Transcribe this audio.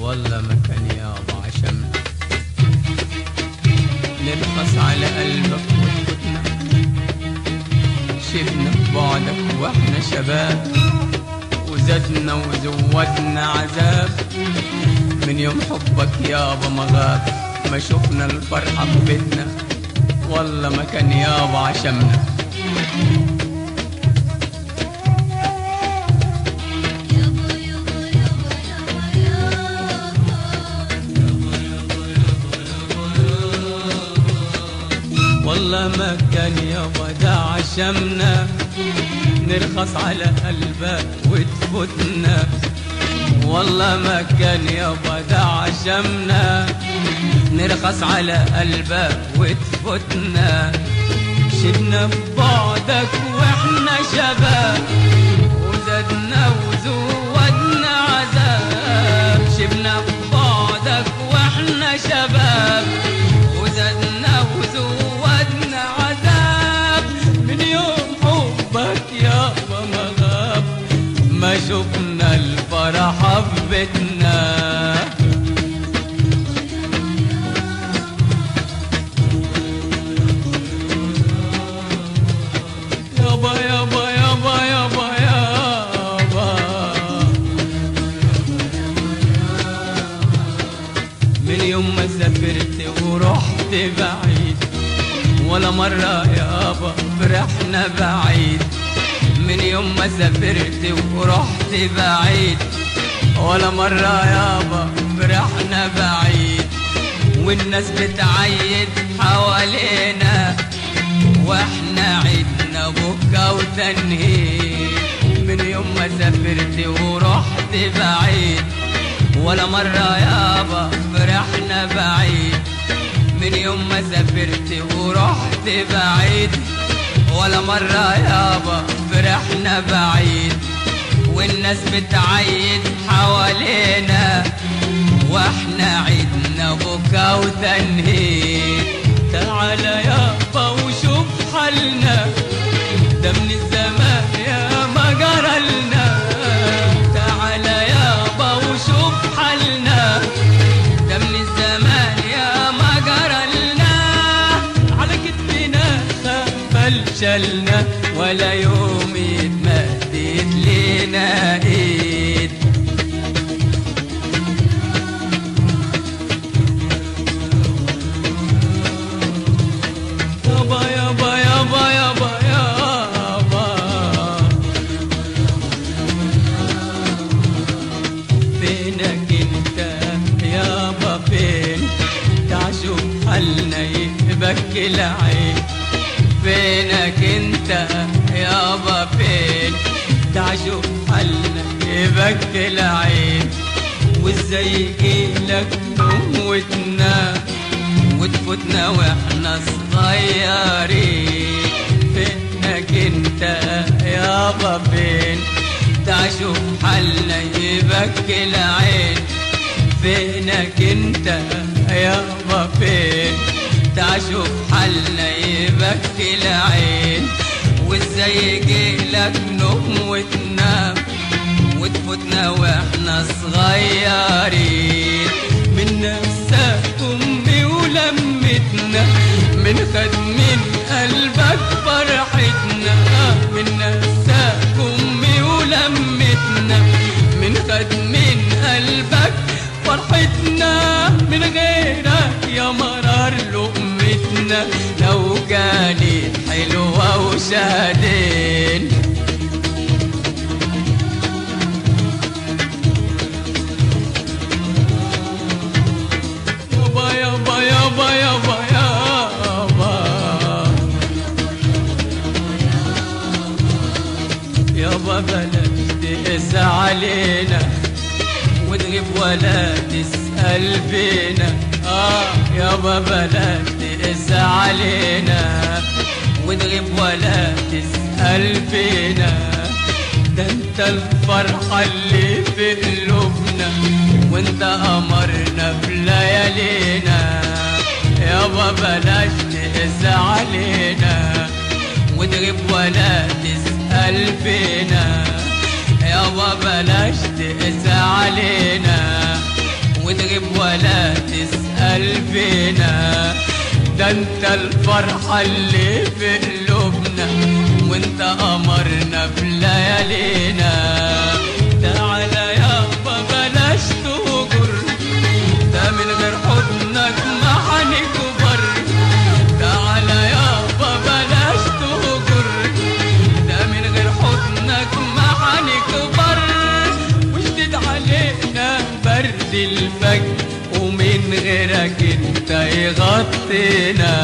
والله ما كان يابا عشمنا. نرخص على قلبك وتفوتنا، شبنا في بعدك واحنا شباب، وزادنا وزودنا عذاب. من يوم حبك يابا ما غاب، ما شفنا الفرحة في بيتنا، والله ما كان يابا عشمنا. والله ما كان يابا ده عشمنا، نرخص على قلبك وتفوتنا. والله ما كان يابا ده عشمنا، نرخص على قلبك وتفوتنا. شبنا في بعدك واحنا شباب، وزادنا وزودنا عذاب. شبنا في بعدك واحنا شباب، وزادنا وزودنا عذاب. من يوم حبك يابا ما غاب، ما شفنا الفرحة في بيتنا. يابا يابا يابا يابا يابا، من يوم ما سافرت ورحت بعيد، ولا مرة يابا فرحنا بعيد. من يوم ما سافرت ورحت بعيد، ولا مرة يابا فرحنا بعيد. والناس بتعيد حوالينا، واحنا عيدنا بكا وتنهيد. من يوم ما سافرت ورحت بعيد، ولا مرة يابا فرحنا بعيد. من يوم ما سافرت ورحت بعيد، ولا مرة يابا فرحنا بعيد. والناس بتعيد حوالينا، واحنا عيدنا بكا وتنهيد. تعال يابا وشوف حالنا، ده من الزمان يا ما جرالنا. تعال يابا وشوف حالنا، ده من الزمان يا ما جرالنا. على كتفنا خفل شلنا، ولا يوم اتمدت لينا ايد. يابا يابا يابا يابا يابا، فينك انت يابا فين؟ تعال شوف حالنا يبكي العين. فينك انت يابا فين؟ تعال شوف حالنا يبكي العين. وازاي يجيلك نوم وتنام، وتفوتنا واحنا صغيرين. فينك انت يابا فين؟ تعال شوف حالنا يبكي العين. فينك انت يابا فين؟ تعال شوف حالنا يبكي العين. وازاي يجيلك نوم وتنام، وتفوتنا واحنا صغيرين. من نفسك امي ولمتنا، من خد من قلبك فرحتنا. من نفسك امي ولمتنا، من خد من قلبك فرحتنا. من غيرك يا مرار لقمتنا، لو كانت حلوة وشهدين. يابا يابا يابا يابا يابا، يابا بلاش تقسى علينا، وتغيب ولا تسأل فينا. يابا بلاش تقسى علينا، وتغيب ولا تسأل فينا. ده انت الفرحة اللي في قلوبنا، وانت قمرنا في ليالينا. يابا بلاش تقسى علينا، وتغيب ولا تسأل فينا. يابا بلاش تقسى علينا، ولا تسأل فينا، ده انت الفرحة اللي في قلوبنا وانت قمرنا في ليالينا. تعالى يابا بلاش تهجر، ده من غير حضنك ما هنكبر. تعالى يابا بلاش تهجر، ده من غير حضنك ما هنكبر. واشدد علينا برد الفجر ومن غيرك انت يغطينا.